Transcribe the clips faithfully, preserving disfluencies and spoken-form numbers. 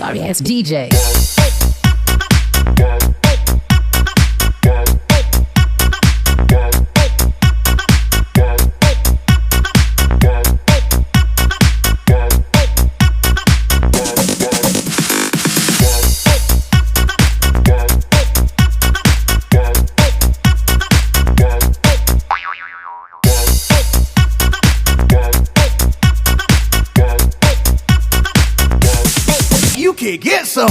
R S D J. You can get some.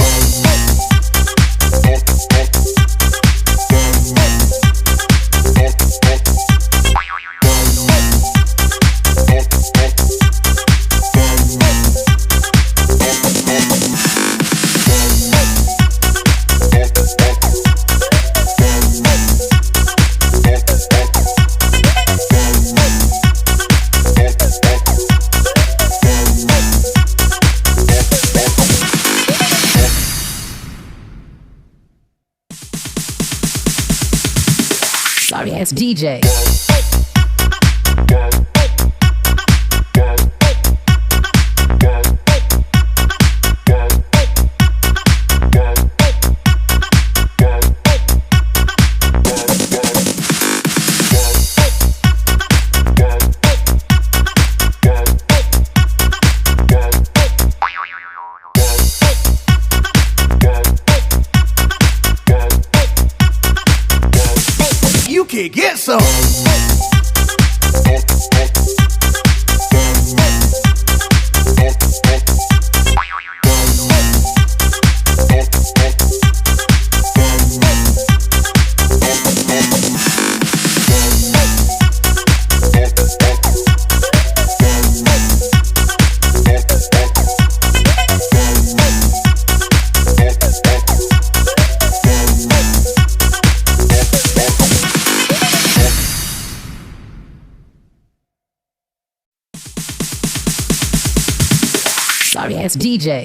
Sorry, S D J. You can get some. Sorry, S D J.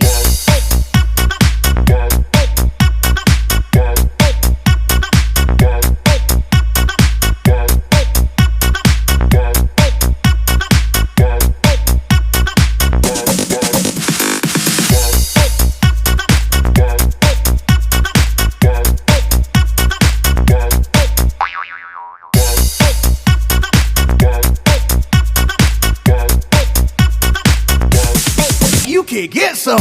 You can get some.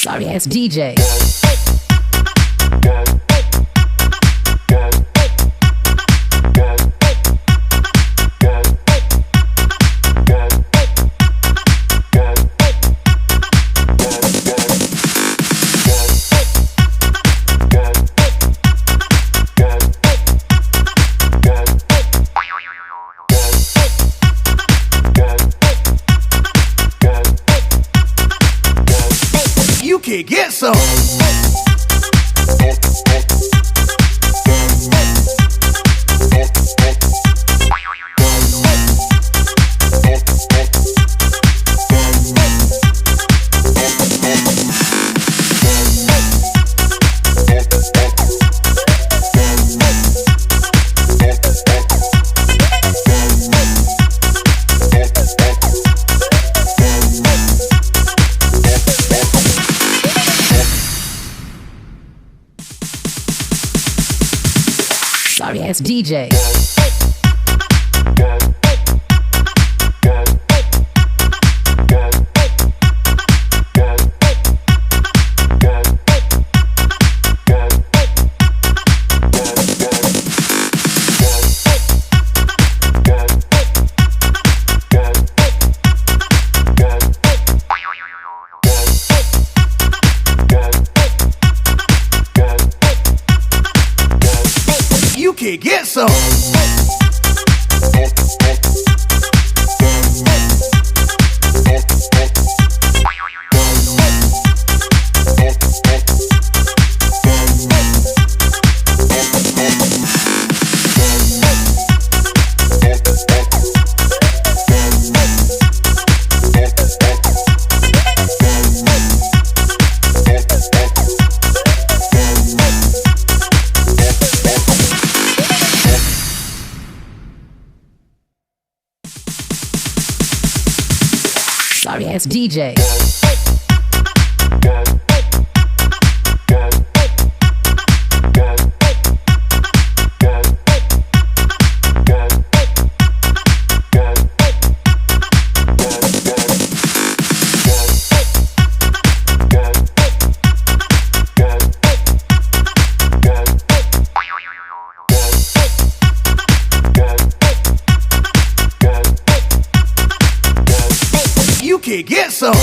Sorry, S D J. You can get some. Sorry, S D J. You can get some. R S D J. You can get some.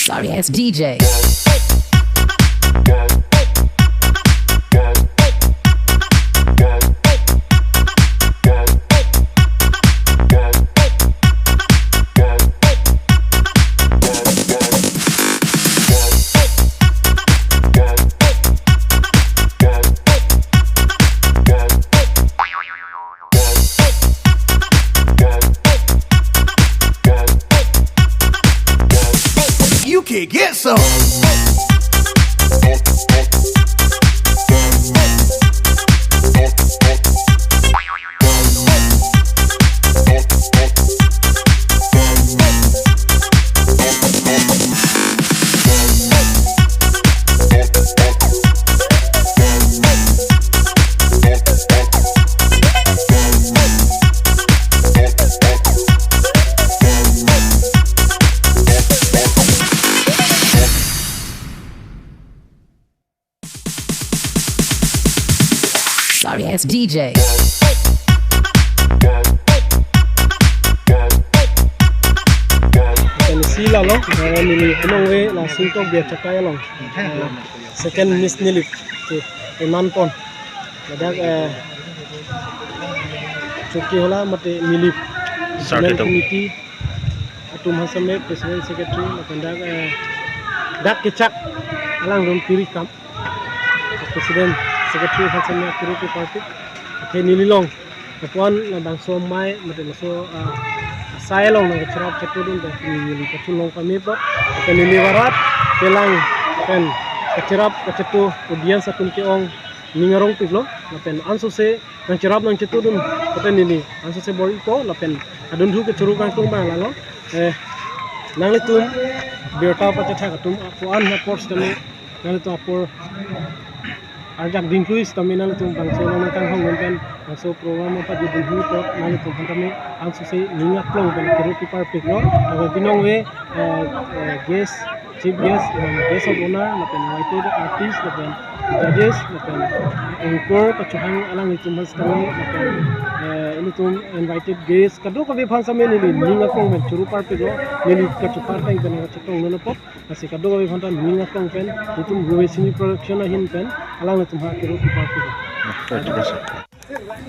Sorry, S D J. You can get some. Sorry, S D J. Lapen isi lalo, eh, neli penang ave la Singtok Biachakai along. Eh, second Miss Nilip ke eman pon. Ladak, eh, Chokihola mate Nilip Sir Development Keto. Committee atum aphan same president secretary lapen dak, eh, dak kechak alanglitum piri kam. President secretary aphan same kuru ke party. Athe neli along. Lapuan labangso amei mate laso, ah, asai along nangkacherap chetudun dak neli kachelong pame apot. Lapen neli varat kelang pen kacherap kachetu audience atum ke-ong ning arongpiklo. Lapen ansose nangcherap nangchetudun pute neli ansose bor-ipo lapen adun thu kechoro kangtung abang lalo. Eh, nanglitum birta pachethak atum ako-an apor sitame nanglitum apor arjak dingklui sitame nanglitum bangso along nangkanghon pen bangso program apajudun thu apot nanglitum aphan tame ansose ning aklong pen kuru ke parpiklo. Lapen penang ave, eh, eh, guest, chief guest, eh, guest of honor, lapen invited artist, lapen judges, lapen anchor, kachohang alanglitum aphan sitame, lapen, eh, ilitum invited guest, kadokave aphan same neli ning aklong pen choro parpiklo, neli kachopartang pen kachetong nelo apot, lasi kadokave aphan ta ning aklong pen, ilitum Ruve Sini Production ahin pen, alanglitum aphan kuru ke parpiklo.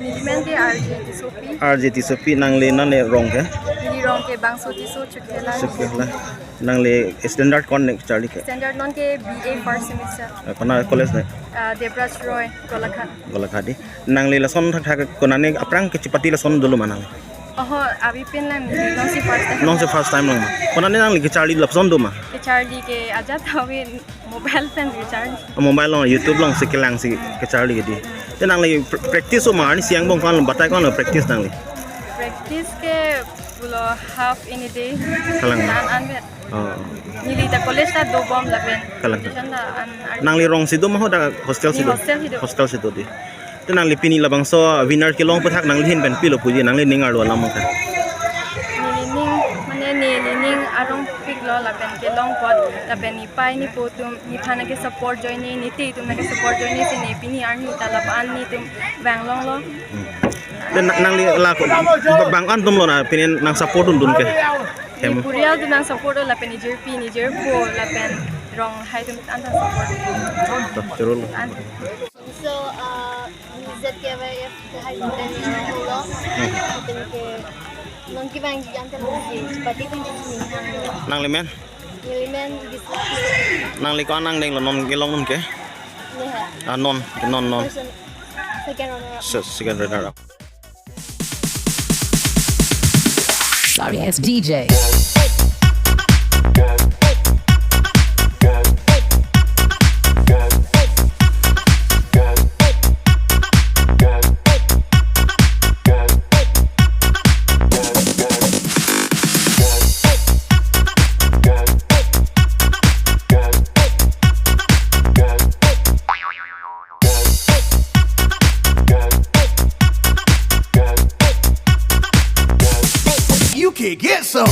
Neli men ke R J Tissopi. R J Tissopi, nangli nangli rong ke? Neli rong ke Bangso Tisso, Chokihola. Chokihola. Nangli standard ko-an ne kacharli ke? Standard non ke B A first semester. Eh, kona college ne? Ah, Debraj Roy, Golaghat. Golaghat di. Nangli lason thakthak konane aphrang kachepate lason dolo ma nangli? Oho, avepin lang, neli nonsi first time. Nonsi first time lang ma. Konane nangli kacharli lapuson do ma? Kacharli ke ajat ave. Mobile pen recharge. Mobile along, YouTube alongsi kelang si kacharli ke di. Te nangli pr-, practice o ma, arnisi angbong ko-an batai ko-an practice nangli? Practice ke pulo half in a day. Kalang. An an bet. Oh. Neli ta college ta dobom lapen. Kalang. Competition ta an ar- Nangli rongsi do ma ho dak hostel si do? Neli hostel si do. Hostel si do di. Te nangli pini labangso winner kelong aphuthak nangli ahin pen pilo puji nangli ning arlo alam ta? Neli ning, mane neli ning arongpiklo lapen kelong apot lapen nepei nepo atum nephan nangkesupport ajoine, nete atum nangkesupport ajoine si ne pini arni ta lapu-an netum vanglonglo. Hmm. Te na-, nangli la ko, ba-, bang-an atumlo na pini nangsupport dundun ke? Hem. Neli puri atum nangsupport lapen nejirpi nejirpo lapen ronghai atum an nangsupport. To, choro lo. An. So, uh, Miss Z K Y F ke hai bukan yang pulo. Bukan ke non kibang yang terus di seperti itu di sini. Nang limen? Nelimen di sini. Nangli ko-an angdeng lo non kelong non ke? Neha. Ah, non, non, non. Person, second runner up. Se-, second runner up. Sorry, it's D J. You can get some.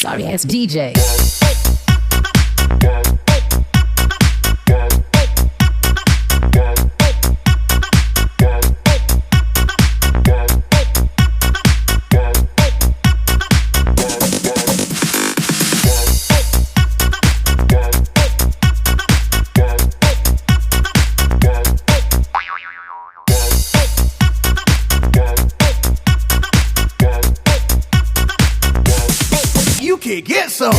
Sorry, it's D J. You can get some.